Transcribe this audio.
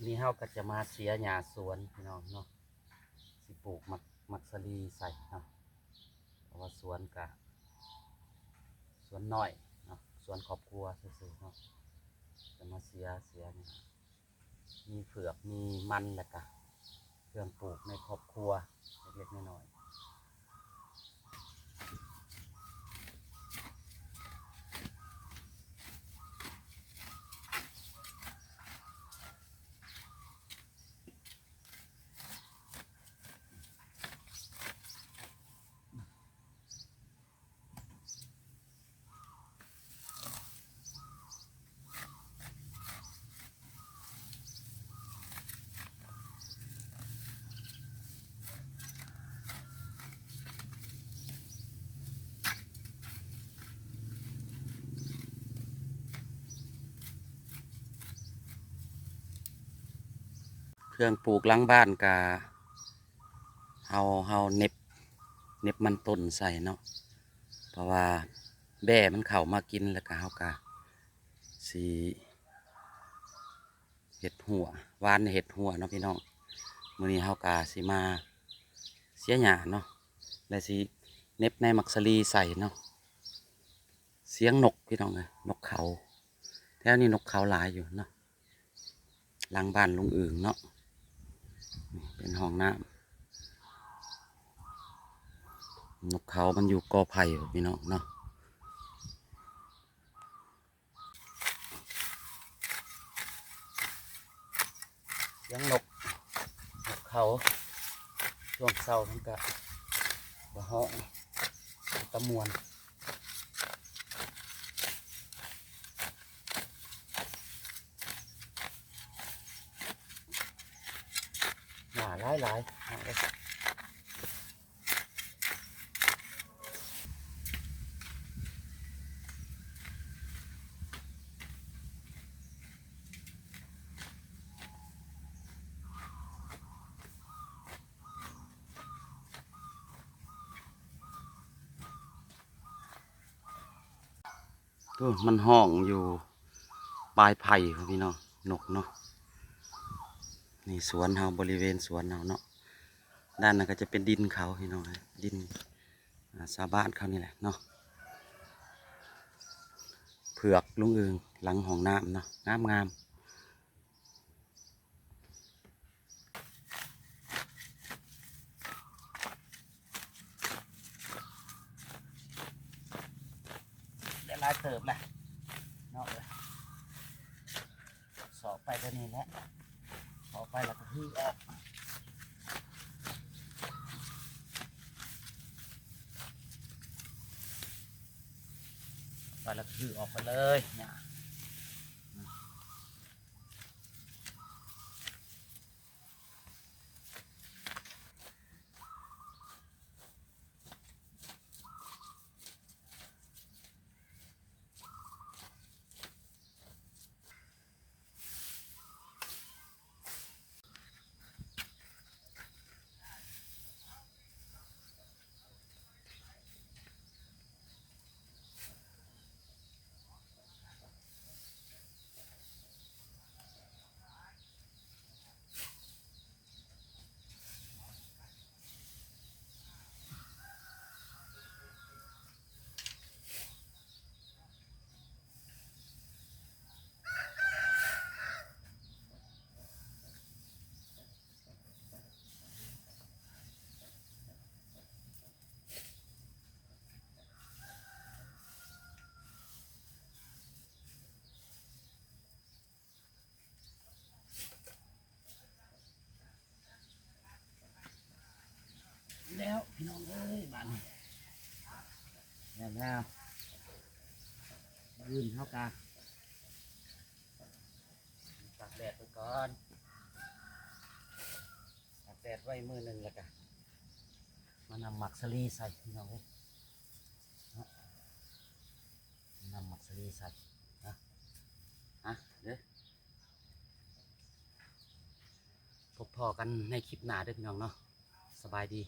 ນີ້ເຮົາກໍຈະມາເສຍຫຍ້າສວນພີ່ນ້ອງເນາະ ຊິປູກໝາກ ໝາກສາລີໃສ່ເນາະ ເພາະວ່າສວນກະ ສວນນ້ອຍເນາະ ສວນຄອບຄົວຊື່ໆເນາະ ຈະມາເສຍ ເສຍຫຍ້າ ມີເຜືອກ ມີມັນ ແລ້ວກະເຄື່ອງປູກໃນຄອບຄົວເລັກໆນ້ອຍໆ. ເຄື່ອງປູກຫຼັງບ້ານກະ ເຮົາ ເຮົາເໜັບ ເໜັບມັນຕົ້ນໃສ່ເນາະ ເພາະວ່າແບ້ມັນເຂົ້າມາກິນ ແລ້ວກະເຮົາກະຊິເຮັດຮົ້ວ ຫວ່ານເຮັດຮົ້ວເນາະພີ່ນ້ອງ. ມື້ນີ້ເຮົາກະຊິມາເສຍຫຍ້າເນາະ ແລະຊິເໜັບໃນໝາກສາລີໃສ່ເນາະ. ສຽງນົກພີ່ນ້ອງເອີຍ ນົກເຂົາ ແຖວນີ້ນົກເຂົາຫຼາຍຢູ່ເນາະ. ຫຼັງບ້ານລຸງອຶ່ງເນາະ ເປັນຫ້ອງນ້ຳ ນົກເຂົາມັນຢູ່ກໍໄຜ່ພີ່ນ້ອງເນາະ. ສຽງນົກ ນົກເຂົາ ຊ່ວງເຊົ້າມັນກະຈະຮ້ອງ ເປັນຕາມ່ວນ. ຫຍ້າຫຼາຍໆ ເອົາເດີ. ໂອ້ ມັນຮ້ອງຢູ່ປາຍໄຜ່ພຸ້ນພີ່ນ້ອງ ນົກເນາະ. ນີ້ສວນເຮົາ ບໍລິເວນສວນເຮົາເນາະ ດ້ານນັ້ນກໍຈະເປັນດິນເຂົາພີ່ນ້ອງເອີຍ ດິນ ອ່າ ຊາວບ້ານເຂົານີ້ແຫຼະເນາະ. ເຜືອກລຸງອຶ່ງ ຫຼັງຫ້ອງນ້ຳເນາະ ງາມໆ. ໄດ້ຫຼາຍເຕີບແຫຼະເນາະເອີຍ ສອກໄປເທົ່ານີ້ແຫຼະ ສອກໄປແລ້ວກໍຮື້ອອກ ໄປແລ້ວກໍຮື້ອອກໄປເລີຍ ຫຍ້າ. ແລ້ວພີ່ນ້ອງເອີຍ ບາດນີ້ ແລ້ວ ແລ້ວ ມື້ອື່ນເຮົາກະຕາກແດດໄປກ່ອນ ຕາກແດດໄວ້ມື້ໜຶ່ງ ແລ້ວກະມານຳໝາກສາລີໃສ່ ພີ່ນ້ອງເອີຍ ເນາະ. ນຳໝາກສາລີໃສ່ນະ ອ່ະ ເດີ ພົບພໍ້ກັນໃນຄລິບໜ້າເດີພີ່ນ້ອງເນາະ ສະບາຍດີ.